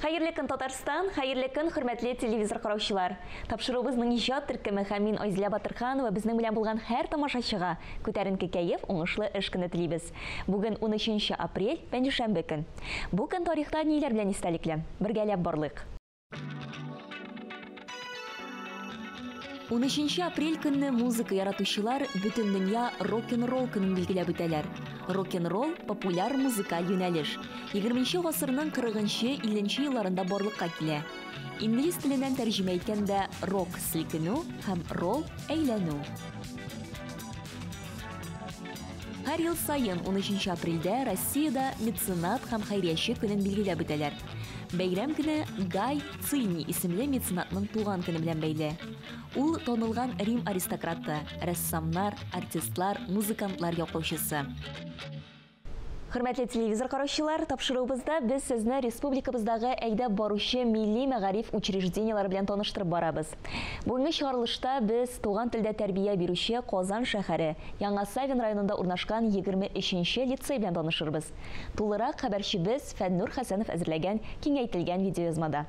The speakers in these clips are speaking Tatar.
Хәерле көн, Татарстан, хәерле көн, хөрмәтле телевизор караучылар. Тапшыруыбызның иҗат төркеме һәм мин Айзилә Батырханова безнең белән булган һәр тамашачыга күтәренке кәеф, уңышлы эш көне телибез. Бүген 13 апрель, пәнҗешәмбе көн. Бу көн тарихта ниләр белән истәлекле? Бергәләп барлыйк. 13 апрель көнне музыка яратучылар бөтен дөнья рок-н-ролл көнен билгеләп үтәләр. Рок-н-ролл популяр музыкаль юнәлеш. 20 гасырның 40-50 елларында барлыкка килә. Инглиз теленнән тәрҗемә иткәндә рок селкенү һәм ролл әйләнү. Һәр ел саен 13 апрельдә Россиядә меценат һәм хәйрияче көнен билгеләп үтәләр. Бәйрәм көне Гай Цильний исемле меценатның туган көне белән бәйле. Ул танылган Рим аристократы, рәссамнар, артистлар, музыкантлар яклаучысы. Хөрмәтле телевизор караучылар, тапшыруыбызда без сезне республикабыздагы әйдәп баручы милли мәгариф учреждениеләре белән таныштырып барабыз. Бүгенге чыгарылышта без туган телдә тәрбия бирүче Казан шәһәре Яңа Савин районында урнашкан 23 лицей белән танышырбыз. Тулырак хәбәрчебез Фәннур Хәсәнов әзерләгән киңәйтелгән видеоязмада.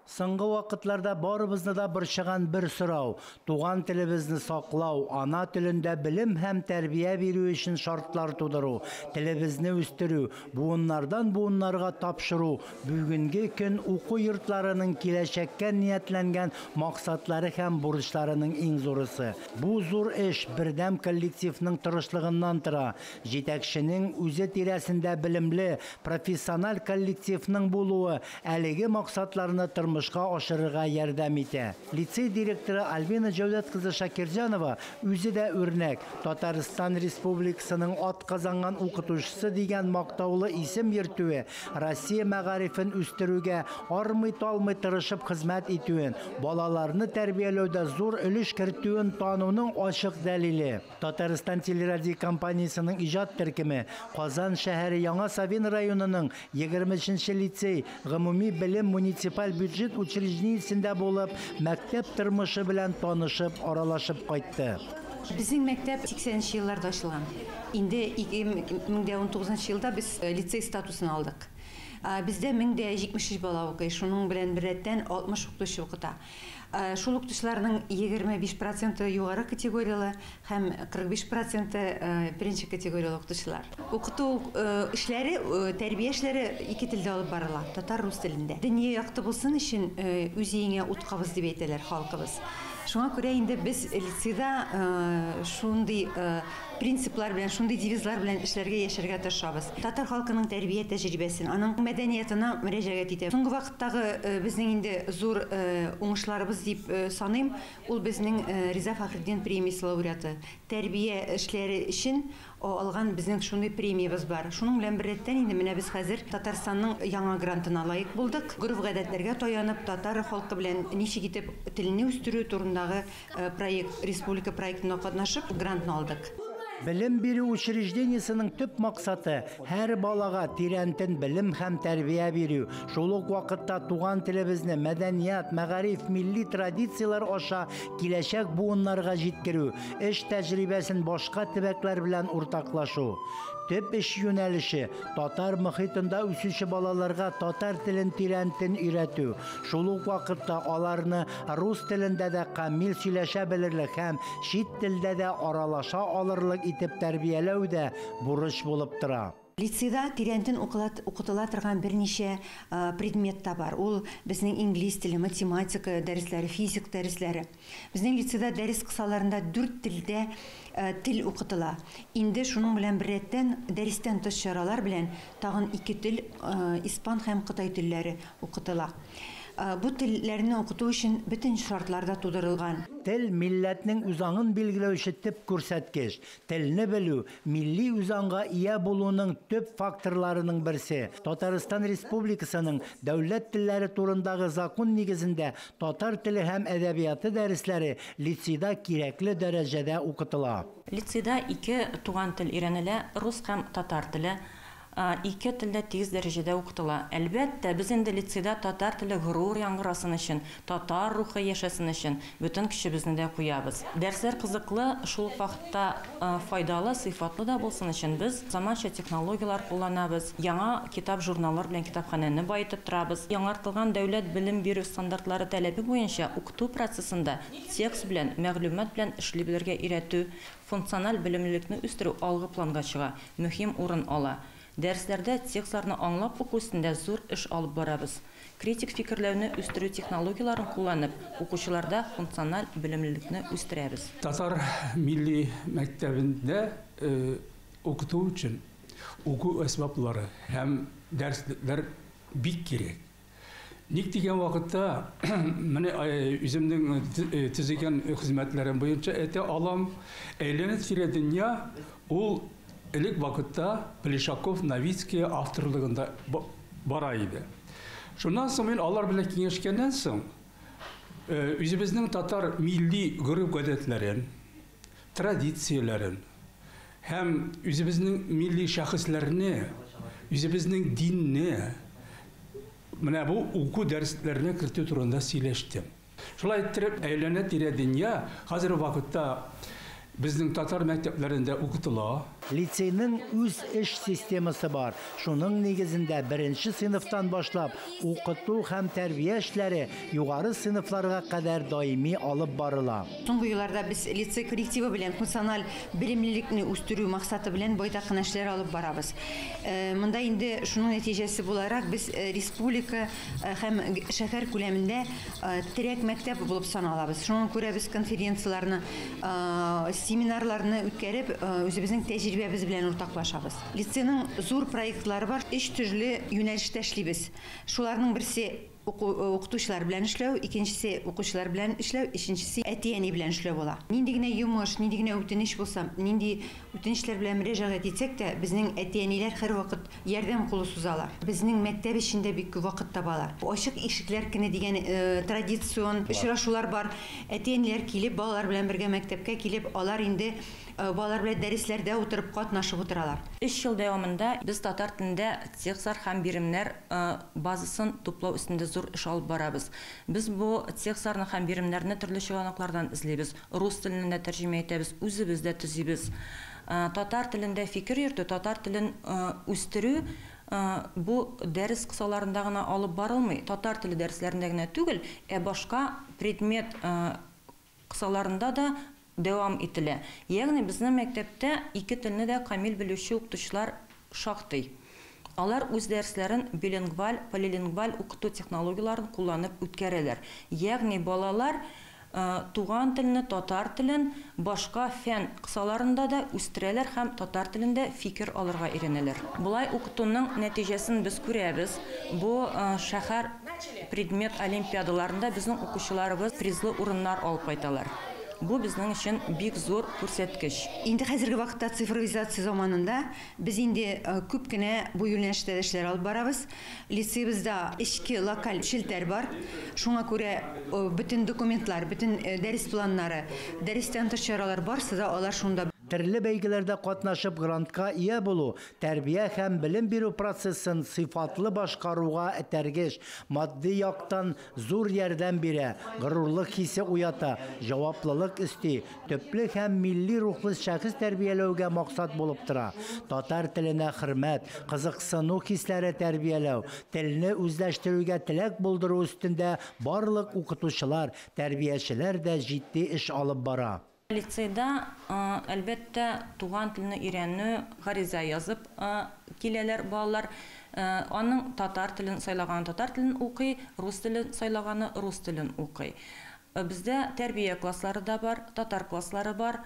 Соңгы вакытларда барыбызны да борчыган бер сорау: туган телебезне саклау, ана телендә белем һәм тәрбия бирү өчен шартлар тудыру, телебезне үстерү, буыннардан буыннарга тапшыру бүгенге көн уку йортларының киләчәккә ниятләнгән максатлары һәм бурычларының иң зурысы. Бу зур эш бердәм коллективның тырышлыгыннан тора. Җитәкченең үзе тирәсендә белемле, профессиональ коллективның булуы әлеге максатларны тормышка ашырырга ярдәм итә. Лицей директоры Альбина Җәүдәт кызы Шакирҗанова үзе дә үрнәк. Татарстан Республикасының атказанган укытучысы дигән мактаулы исем йөртүе, Россия мәгарифен үстерүгә армый-талмый тырышып хезмәт итүен, балаларны тәрбияләүдә зур өлеш кертүен тануның ачык дәлиле. Татарстан телерадиокомпаниясенең иҗат төркеме Казан шәһәре Яңа Савин районының 23 лицей гомуми белем муниципаль бюджет учреждениесендә булып, мәктәп тормышы белән танышып, аралашып кайтты. Безнең мәктәп 80 елларда ачылган. Инде 2019 елда без лицей статусын алдык. Бездә 1073 бала укый, шуның белән беррәттән 60 укытучы укыта. Шул укытучыларның 25% югары категорияле һәм 45% беренче категорияле укытучылар. Укыту эшләре, тәрбия эшләре ике телдә алып барыла, татар, рус телендә. Дөнья якты булсын өчен үз өеңә ут кабыз дип әйтәләр халкыбыз. Шуңа күрә инде без лицейда шундый принциплар белән, шундый девизлар белән эшләргә, яшәргә тырышабыз. Татар халкының тәрбия тәҗрибәсен, аның мәдәниятына мөрәҗәгать итә. Соңгы вакыттагы безнең инде зур уңышларыбыз дип саныйм, ул безнең Риза Фәхретдин премиясе лауреаты. Тәрбия эшләре өчен алган безнең шундый премиябез бар. Шуның белән беррәттән инде менә без хәзер Татарстанның яңа грантына лаек булдык. Гореф-гадәтләргә таянып, татар халкы белән ничек итеп телне үстерү турындагы проект, республика проектына катнашып, грантны алдык. Белем бирү учреждениесенең төп максаты һәр балага тирәнтен белем һәм тәрбия бирү, шул ук вакытта туган телебезне мәдәният, мәгариф, милли традицияләр аша киләчәк буыннарга җиткерү, эш тәҗрибәсен башка төбәкләр белән уртаклашу. Төп эш юнәлеше татар мохитында үсүче балаларга татар телен тирәнтен өйрәтү, шул ук вакытта аларны рус телендә дә камил сөйләшә белерлек һәм чит телдә дә аралаша алырлык итеп тәрбияләү дә бурыч булып тора. Лицейда тирәнтен укытыла торган берничә предмет та бар. Ул безнең инглиз теле, математика дәресләре, физик дәресләре. Безнең лицейда дәрес кысаларында 4 телдә тел укытыла. Инде шуның белән беррәттән дәрестән тыш чаралар белән тагын 2 тел, испан һәм кытай телләре укытыла. Бу телләрне укыту өчен бөтен шартлар да тудырылган. Тел милләтнең үзаңын билгеләүче төп күрсәткеч. Телне белү милли үзаңга ия булуның төп факторларының берсе. Татарстан Республикасының дәүләт телләре турындагы закон нигезендә татар теле һәм әдәбияты дәресләре лицейда кирәкле дәрәҗәдә укытыла. Лицейда 2 туган тел өйрәнелә, рус һәм татар теле. Ике телдә тигез дәрәҗәдә укытыла. Әлбәттә, без инде лицейда татар теле горур яңгырасын өчен, татар рухы яшәсен өчен бөтен көчебезне дә куябыз. Дәресләр кызыклы, шул ук вакытта файдалы, сыйфатлы да булсын өчен без заманча технологияләр кулланабыз, яңа китап-журналлар белән китапханәне баетып торабыз. Яңартылган дәүләт белем бирү стандартлары таләбе буенча укыту процессында текст белән, мәгълүмат белән эшли белергә өйрәтү, функциональ белемлелекне үстерү алгы планга чыга, мөһим урын ала. Дәресләрдә текстларны аңлап уку өстендә зур эш алып барабыз. Критик фикерләүне үстерү технологияләрен кулланып, укучыларда функциональ белемлелекне үстерәбез. Татар милли мәктәбендә укыту өчен уку әсбаплары һәм дәреслекләр бик кирәк. Ник дигән вакытта менә үземнең төзегән хезмәтләрем буенча әйтә алам, әйләнә-тирә дөнья ул элек вакытта Плешаков, Новицкий авторлыгында бара иде. Шуннан соң мин алар белән киңәшкәннән соң, үзебезнең татар милли гореф-гадәтләрен, традицияләрен һәм үзебезнең милли шәхесләрне, үзебезнең динне менә бу уку дәресләренә кертү турында сөйләштем. Шулай иттереп, әйләнә-тирә дөнья хәзерге вакытта безнең татар мәктәпләрендә укытыла. Лицейның үз эш системасы бар. Шуның нигезендә беренче сыйныфтан башлап укыту һәм тәрбия эшләре югары сыйныфларга кадәр даими алып барыла. Соңгы елларда без лицей коллективы белән функциональ белемлелекне үстерү максаты белән байтак кына эшләр алып барабыз. Монда инде шуның нәтиҗәсе буларак без республика һәм шәһәр күләмендә терәк мәктәп булып саналабыз. Шуңа күрә без конференцияләрне, семинарларны үткәреп, үзебезнең тәҗрибәбез белән уртаклашабыз. Лицейның зур проектлары бар, өч төрле юнәлештә эшлибез. Шуларның берсе укытучылар белән эшләү, икенчесе укучылар белән эшләү, өченчесе әти-әни белән эшләү була. Нинди генә йомыш, нинди генә үтенеч булса, нинди үтенечләр белән мөрәҗәгать итсәк тә, безнең әти-әниләр һәрвакыт ярдәм кулы сузалар. Безнең мәктәп эчендә бик күп вакыт табалар. Ачык ишекләр көне дигән традицион очрашулар бар. Әти-әниләр килеп, балалар белән бергә мәктәпкә килеп, алар инде балалар белән дәресләрдә утырып катнашып утыралар. 3 ел дәвамында без татар телендә текстлар һәм биремнәр базасын туплау өстендә зур эш алып барабыз. Без бу текстларны һәм биремнәрне төрле чыганаклардан эзлибез. Рус теленә тәрҗемә итәбез, үзебез дә төзибез. Татар телендә фикер йөртү, татар телен үстерү бу дәрес кысаларында гына алып барылмый. Татар теле дәресләрендә генә түгел, ә башка предмет кысаларында да дәвам ителә. Ягъни безнең мәктәптә ике телне дә камил белүче укытучылар шактый. Алар үз дәресләрен билингваль, полилингваль укыту технологияләрен кулланып үткәрәләр. Ягъни балалар туган телне, татар телен башка фән кысаларында да үстерәләр һәм татар телендә фикер алырга өйрәнәләр. Болай укытуның нәтиҗәсен без күрәбез. Бу шәһәр предмет олимпиадаларында безнең укучыларыбыз призлы урыннар алып кайталар. Бу безнең өчен бик зур күрсәткеч. Инде хәзерге вакытта цифровизация заманында без инде күп кенә бу юнәлештә эшләр алып барабыз. Лицейбызда эчке локаль челтәр бар. Шуңа күрә бөтен документлар, бөтен дәрес планнары, дәрестән тыш чаралар барсы да алар шунда. Төрле бәйгеләрдә катнашып грантка ия булу, тәрбия һәм белем бирү процессын сыйфатлы башкаруга этәргеч, матди яктан зур ярдәм бирә, горурлык хисе уята, җаваплылык өсти, төпле һәм милли рухлы шәхес тәрбияләүгә максат булып тора. Татар теленә хөрмәт, кызыксыну хисләре тәрбияләү, телне үзләштерүгә теләк булдыру өстендә барлык укытучылар, тәрбиячеләр дә җитди эш алып бара. Лицейда, әлбәттә, туган телне өйрәнү гариза язып киләләр балалар. Аның татар телен сайлаганы татар телен укый, рус телен сайлаганы рус телен укый. Бездә тәрбия класслары да бар, татар класслары бар.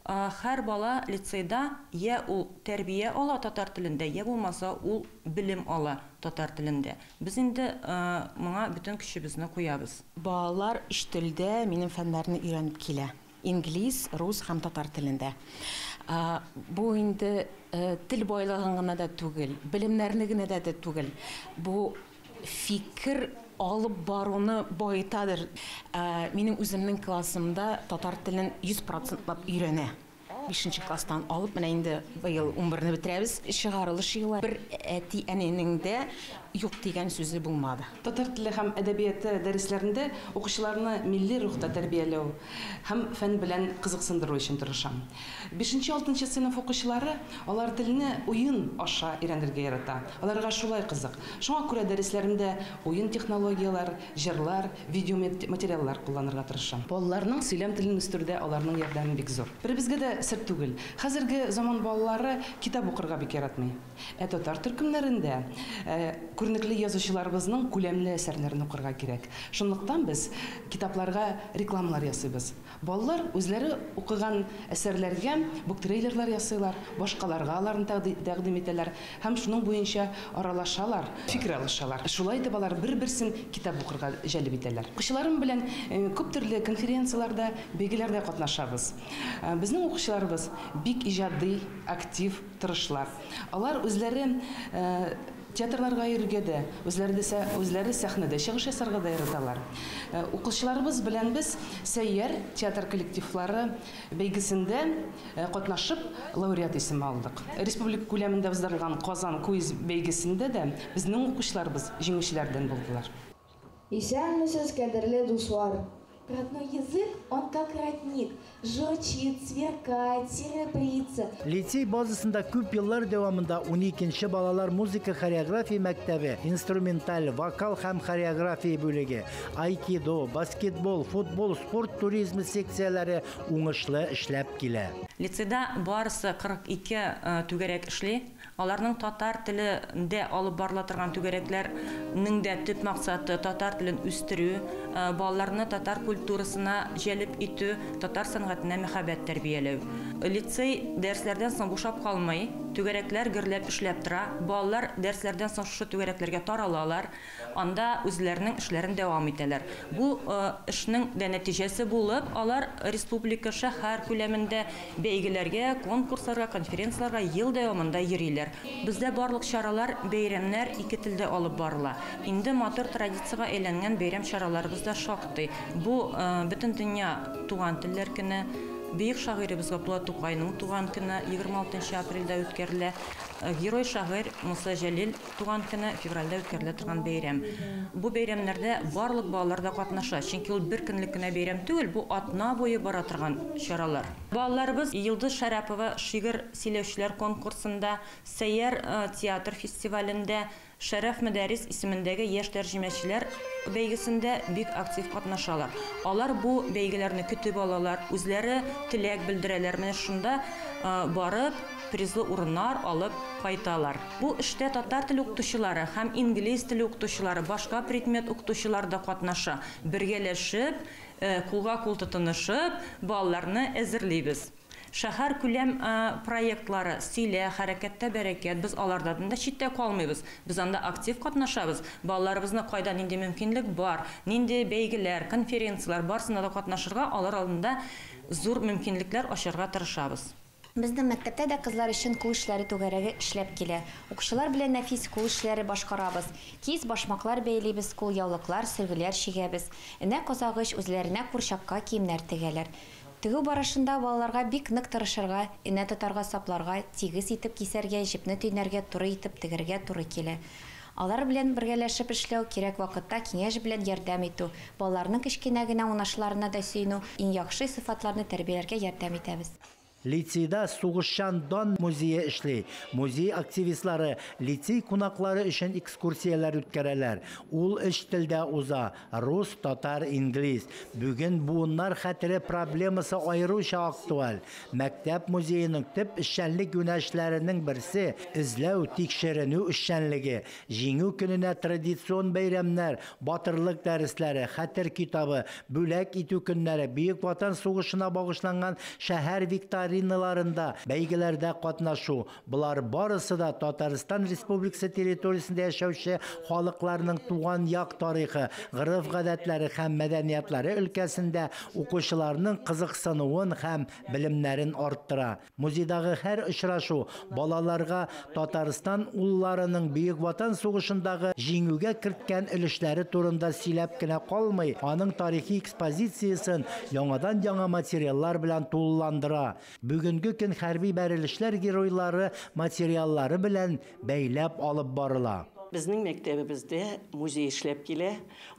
Һәр бала лицейда я ул тәрбия ала татар телендә, я булмаса ул белем ала татар телендә. Без инде моңа бөтен көчебезне куябыз. Балалар өч телдә минем фәннәрне өйрәнеп килә. Инглиз, рус һәм татар телендә. Бу инде тел байлыгын гына да түгел, белемнәрне генә дә түгел. Бу фикер алып баруны байытадыр. Минем үземнең классымда татар телен 100% өйрәнә 5 класстан алып, менә инде быел 11-не бетерәбез. Чыгарылыш елы бер әти-әнинең дә юк дигән сүзе булмады. Татар теле һәм әдәбияты дәресләрендә укучыларны милли рухта тәрбияләү һәм фән белән кызыксындыру өчен тырышам. 5-6 сыйныф укучылары алар телне уен аша өйрәнергә ярата. Аларга шулай кызык. Шуңа күрә дәресләремдә уен технологияләр, җырлар, видеоматериаллар кулланырга тырышам. Балаларның сөйләм телен үстерүдә аларның ярдәме бик зур. Беребезгә дә сер түгел. Хәзерге заман балалары китап укырга бик яратмый. Ә татар төркемнәрендә күренекле язучыларыбызның күләмле әсәрләрен укырга кирәк. Шунлыктан без китапларга рекламалар ясыйбыз. Балалар үзләре укыган әсәрләргә буктрейлерлар ясыйлар, башкаларга аларны тәкъдим итәләр һәм шуның буенча аралашалар, фикер алышалар. Шулай итеп алар бер-берсен китап укырга җәлеп итәләр. Укучыларым белән күп төрле конференцияләрдә, бәйгеләрдә катнашабыз. Безнең укучыларыбыз бик иҗади, актив, тырышлар. Алар үзләре театрларга йөрергә дә, үзләре сәхнәдә чыгыш ясарга да яраталар. Укучыларыбыз белән без Сәйяр театр коллективлары бәйгесендә катнашып лауреат исеме алдык. Республика күләмендә уздырылган Казан квиз бәйгесендә дә безнең укучыларыбыз җиңүчеләрдән булдылар. Исәнмесез, кадерле дуслар! Родной язык, он как родник, журчит, сверкает, серебрится. Лицей базасында күп еллар дәвамында 12-нче балалар музыка хореография мәктәбе, инструменталь, вокал һәм хореография бүлеге, айкидо, баскетбол, футбол, спорт туризмы секцияләре уңышлы эшләп килә. Лицейда барысы 42 түгәрәк эшли. Аларның татар телендә алып барыла торган түгәрәкләрнең дә төп максаты татар телен үстерү, балаларны татар культурасына җәлеп итү, татар сәнгатенә мәхәббәт тәрбияләү. Лицей дәресләрдән соң бушап калмый, түгәрәкләр гөрләп эшләп тора. Балалар дәресләрдән соң шушы түгәрәкләргә таралалар, анда үзләренең эшләрен дәвам итәләр. Бу эшнең дә нәтиҗәсе булып, алар республика, шәһәр күләмендә бәйгеләргә, конкурсларга, конференцияләргә ел дәвамында йөриләр. Бездә барлык чаралар, бәйрәмнәр ике телдә алып барыла. Инде матур традициягә әйләнгән бәйрәм чараларыбыз да шактый. Бу бөтен дөнья туган телләр көне, бөек шагыйребез Габдулла Тукайның туган көне 26 апрельдә үткәрелә. Герой шагыйрь Муса Җәлил туган көне февральдә үткәрелә торган бәйрәм. Бу бәйрәмнәрдә барлык балалар да катнаша, чөнки ул бер көнлек кенә бәйрәм түгел, бу атна буе бара торган чаралар. Балаларыбыз Йылдыз Шәрәпова шигырь сөйләүчеләр конкурсында, Сәйяр театр фестивалендә, Шәрәф Мөдәррис исемендәге яшь тәрҗемәчеләр бәйгесендә бик актив катнашалар. Алар бу бәйгеләрне көтеп алалар, үзләре теләк белдерәләр. Менә шунда барып призлы урыннар алып кайталар. Бу эштә татар теле укытучылары һәм инглиз теле укытучылары, башка предмет укытучылары да катнаша. Бергәләшеп, кулга кул тотынышып, балаларны әзерлибез. Шәһәр күләм проектлары, сөйлә, хәрәкәттә бәрәкәт, без алардан да читтә калмыйбыз. Без анда актив катнашабыз. Балаларыбызны кайда нинди мөмкинлек бар, нинди бәйгеләр, конференцияләр барсында да катнашырга, алар алдында зур мөмкинлекләр ачарга тырышабыз. Безнең мәктәптә дә кызлар өчен кул эшләре түгәрәге эшләп килә. Укучылар белән нәфис кул эшләре башкарабыз. Киез башмаклар бәйлибез, кул яулыклар, сөлгеләр чигәбез. Энә казагыч үзләренә курчакка киемнәр тегәләр. Тегү барышында балаларга бик нык тырышырга, энә тотарга, сапларга, тигез итеп кисәргә, җепне төйнәргә, туры итеп тегәргә туры килә. Алар белән бергәләшеп эшләү, кирәк вакытта киңәш белән ярдәм итү, балаларның кечкенә генә уңышларына да сөенү, иң яхшы сыйфатларны тәрбияләргә ярдәм итәбез. Лицейда Сугышчан дан музее эшли. Музей активистлары лицей кунаклары өчен экскурсияләр үткәрәләр. Ул өч телдә уза: рус, татар, инглиз. Бүген буыннар хәтере проблемасы аеруча актуаль. Мәктәп музееның төп эшчәнлек юнәлешләренең берсе эзләү, тикшеренү эшчәнлеге. Җиңү көненә традицион бәйрәмнәр, батырлык дәресләре, хәтер китабы, бүләк итү көннәре, Бөек Ватан сугышына багышланган шәһәр викториналарында, бәйгеләрдә катнашу. Болар барысы да Татарстан Республикасы территориясендә яшәүче халыкларның туган як тарихы, гореф-гадәтләре һәм мәдәниятләре өлкәсендә укучыларның кызыксынуын һәм белемнәрен арттыра. Музейдагы һәр очрашу балаларга Татарстан улларының Бөек Ватан сугышындагы җиңүгә керткән өлешләре турында сөйләп кенә калмый, аның тарихи экспозициясен яңадан-яңа материаллар белән тулыландыра. Бүгенге көн хәрби бәрелешләр геройлары материаллары белән бәйләп алып барыла. Безнең мәктәбебездә музей эшләп килә.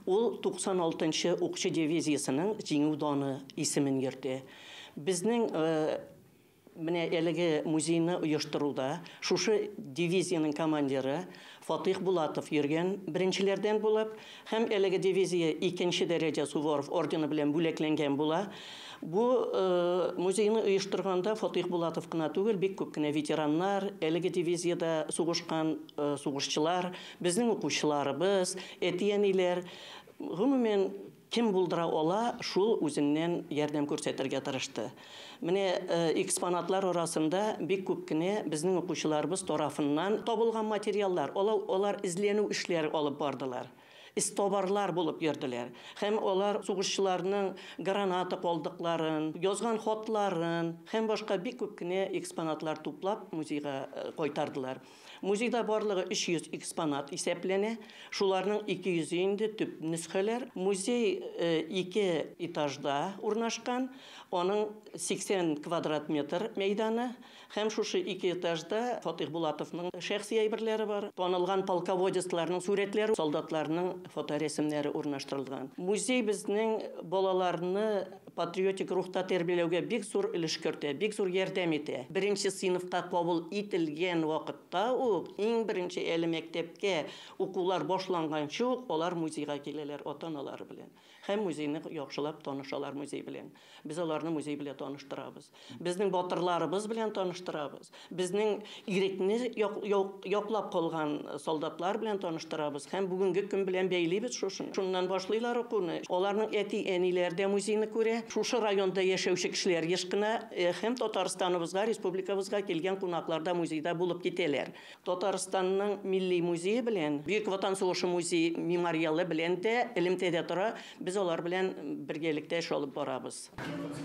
Ул 96-нчы укчы дивизиясенең Җиңү даны исемен йөртә. Безнең менә әлеге музейны оештыруда шушы дивизиянең командиры Фатих Булатов йөргән беренчеләрдән булып, һәм әлеге дивизия 2-нче дәрәҗә Суворов ордены белән бүләкләнгән була. Бу музейны оештырганда Фатих Булатов кына түгел, бик күп кенә ветераннар, әлеге дивизиядә сугышкан сугышчылар, безнең укучыларыбыз, әти-әниләр, гомумән кем булдыра ала, шул үзеннән ярдәм күрсәтергә тырышты. Менә экспонатлар арасында бик күп кенә безнең укучыларыбыз тарафыннан табылган материаллар, алар эзләнү эшләре алып бардылар. Истобарлар булып йөрделәр. Һәм алар сугышчыларның граната калдыкларын, язган хатларын һәм башка бик күп кенә экспонатлар туплап музейга кайтардылар. Музейда барлыгы 300 экспонат исәпләнә. Шуларның 200 инде төп нөсхәләр. Музей 2 этажда урнашкан. Аның 80 квадрат метр мәйданы. Һәм шушы 2 этажда Фатих Булатовның шәхси әйберләре бар. Танылган полководецларның сурәтләре, солдатларның фоторәсемнәре урнаштырылган. Музей безнең балаларны патриотик рухта тәрбияләүгә бик зур өлеш кертә, бик зур ярдәм итә. Беренче сыйныфка кабул ителгән вакытта ук, иң беренче әле мәктәпкә укулар башланганчы ук алар музейга киләләр ата-аналары белән. Һәм музейны яхшылап танышалар музей белән. Без аларны музей белән таныштырабыз. Безнең батырларыбыз белән таныштырабыз. Безнең ирекне яклап калган солдатлар белән таныштырабыз. Һәм бүгенге көн белән бәйлибез шушын. Шуннан башлыйлар укуны. Аларның әти-әниләре дә музейны күрә. Шушы районда яшәүче кешеләр еш кына һәм Татарстаныбызга, республикабызга килгән кунаклар да музейда булып китәләр. Татарстанның милли музее белән, Бөек Ватан сугышы музей мемориалы белән дә элемтәдә тора. Без алар белән бергәлектә эш алып барабыз.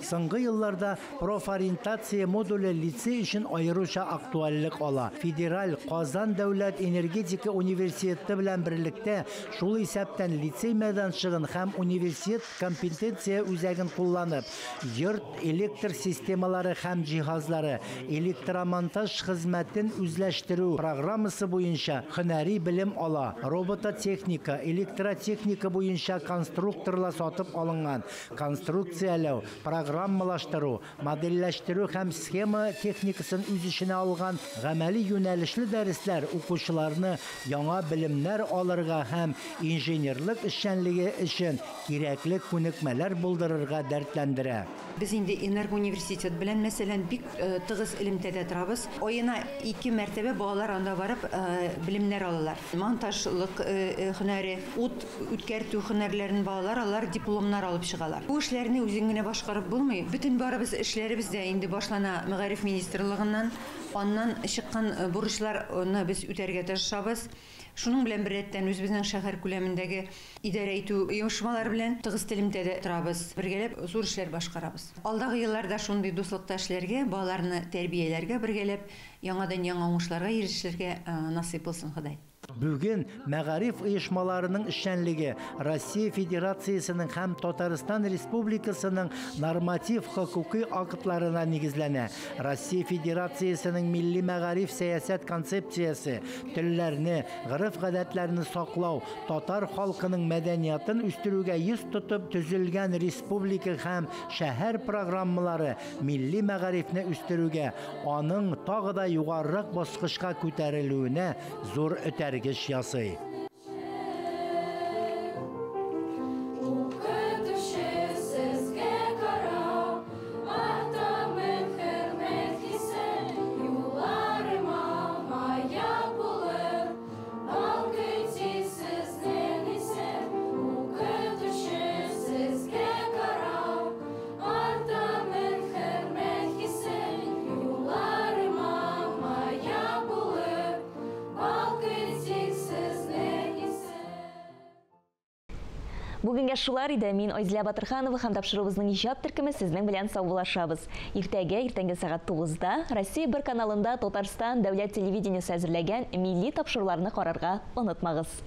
Соңгы елларда профориентация модуле лицей өчен аеруча актуальлек ала. Федераль Казан дәүләт энергетика университеты белән берлектә шул исәптән лицей мәйданчыгын һәм университет компетенция үзәген кулланып, йорт электр системалары һәм җиһазлары, электромонтаж хезмәтен үзләштерү программасы буенча һөнәри белем ала. Робототехника, электротехника буенча конструкторлар сатып алынган, конструкцияләү, программалаштыру, модельләштерү һәм схема техникасын үз эченә алган гамәли юнәлешле дәресләр укучыларны яңа белемнәр алырга һәм инженерлык эшчәнлеге өчен кирәкле күнекмәләр булдырырга дәртләндерә. Без инде энергоуниверситет белән, мәсәлән, бик тыгыз элемтәдә торабыз. Аена 2 мәртәбә балалар анда барып белемнәр алалар. Монтажлык һөнәре, ут үткәртү һөнәрләрен балалар алар дипломнар алып чыгалар. Бу эшләрне үзең генә башкарып булмый. Бөтен барыбыз эшләребез дә инде башлана мәгариф министрлыгыннан, аннан чыккан бурычларны без үтәргә тырышабыз. Шуның белән беррәттән үзебезнең шәһәр күләмендәге идарә итү оешмалары белән тыгыз элемтәдә торабыз. Бергәләп зур эшләр башкарабыз. Алдагы елларда шундый дуслыкта эшләргә, балаларны тәрбияләргә бергәләп яңадан-яңа уңышларга ирешергә насыйп булсын Ходай. Бүген мәгариф оешмаларының эшчәнлеге Россия Федерациясенең һәм Татарстан Республикасының норматив хокукый актларына нигезләнә. Россия Федерациясенең милли мәгариф сәясәт концепциясе телләрне, гореф-гадәтләрне саклау, татар халкының мәдәниятын үстерүгә йөз тотып төзелгән республика һәм шәһәр программалары милли мәгарифне үстерүгә, аның тагы да югарырак баскычка күтәрелүенә зур этәргеч ясый. Бүгенгә шулар иде. Мин Айзилә Батырханова һәм тапшыруыбызның иҗат төркеме сезнең белән саубуллашабыз. Иртәгә иртәнге сәгать 9-да Россия бер каналында Татарстан дәүләт телевидениесе әзерләгән милли тапшыруларны карарга онытмагыз.